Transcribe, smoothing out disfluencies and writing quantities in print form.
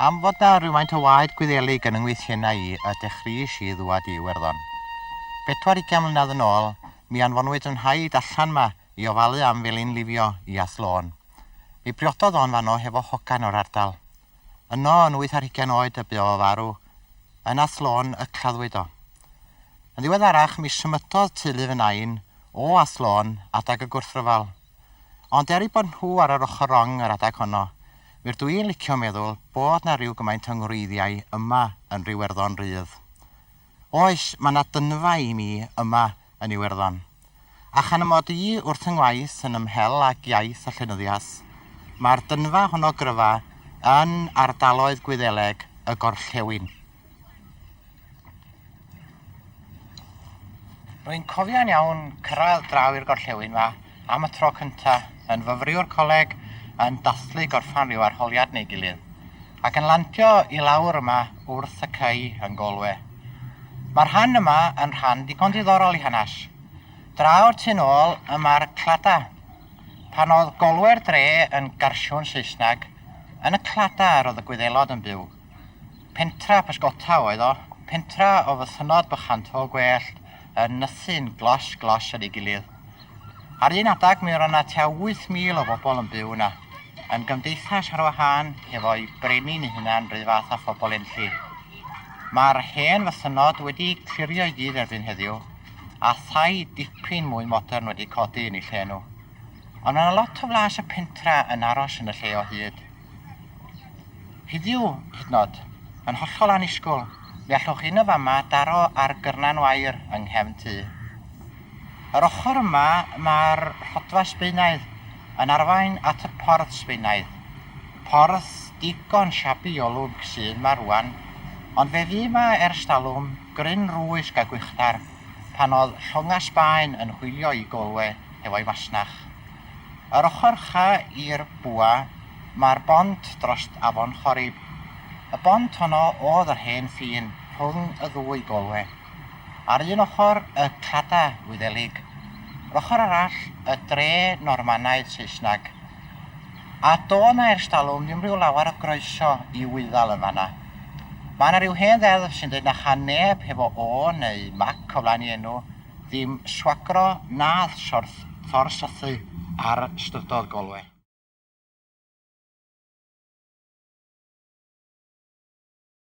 Am fod 'na rywfaint o waed Gwyddelig yn 'y ngweithiennau i y dechreuais i ddŵad i Iwerddon. Bedwar ugain mlynedd yn ôl, mi anfonwyd fy nhaid allan 'ma i ofalu am felin lifio i Athlone. Mi briododd o yn fanno hefo hogan o'r ardal. Yno, yn wyth ar hugain oed y bu o farw. Yn Athlone y claddwyd o. Yn ddiweddarach, mi symudodd teulu fy nain o Athlone adag y gwrthryfel. Ond er eu bod nhw ar yr ochr rong yr adag honno, mi rydw i'n licio meddwl bod 'na ryw gymaint o ngwreiddiau yma yn Riwerddon Rydd. Oes, mae 'na dynfa i mi yma yn Iwerddon. A chan 'y mod i wrth 'y ngwaith yn ymhel ag iaith a llenyddiaeth, mae'r dynfa honno gryfa yn ardaloedd Gwyddeleg y gorllewin. Rwy'n cofio'n iawn cyrraedd draw i'r gorllewin 'ma am y tro cynta yn fyfyriwr coleg yn dathlu gorffan rhyw arholiad neu gilydd ac yn landio i lawr yma wrth y cei yn Galway. Mae'r rhan yma yn rhan digon diddorol i hanes. Draw'r tu nôl y mae'r Clada. Pan oedd Galway'r dre yn garsiwn Saesneg, yn y Clada yr oedd y Gwyddelod yn byw. Pentra pysgota oedd o, pentra o fythynnod bychan to gwellt yn nythu'n glos glos at ei gilydd. Ar un adag mi roedd 'na tua 8,000 o bobl yn byw yna, yn gymdeithas ar wahân hefo'i brenin ei hunan 'run fath â phobl Enlli. Mae'r hen fythynnod wedi clirio i gyd erbyn heddiw, a thai dipyn mwy modern wedi codi yn eu lle nhw. Ond mae 'na lot o flas y pentra yn aros yn y lle o hyd. Heddiw, hyd yn oed, yn hollol annisgwyl, mi allwch chi yn y fama daro ar gyrnan wair yng nghefn tŷ. Yr ochr yma mae'r rhodfa Sbaenaidd yn arwain at y porth Sbaenaidd. Porth digon shabby olwg sydd 'ma rŵan, ond fe fu 'ma ers talwm gryn rwysg a gwychdar pan oedd llongau Sbaen yn hwylio i Galway hefo'i masnach. Yr ochr ucha i'r bwa mae'r bont drost afon Chorib. Y bont honno o'dd yr hen ffin rhwng y ddwy Galway. Ar un ochr y Clada Wyddelig, yr ochr arall y dre Normanaidd Saesneg. A do 'na ers talwm ddim rhyw lawer o groeso i Wyddel yn fan'na. Mae 'na ryw hen ddeddf sy'n deud na chan neb hefo O neu Mac o flaen 'i enw Ddim swagro na thorsythu ar strydoedd Galway.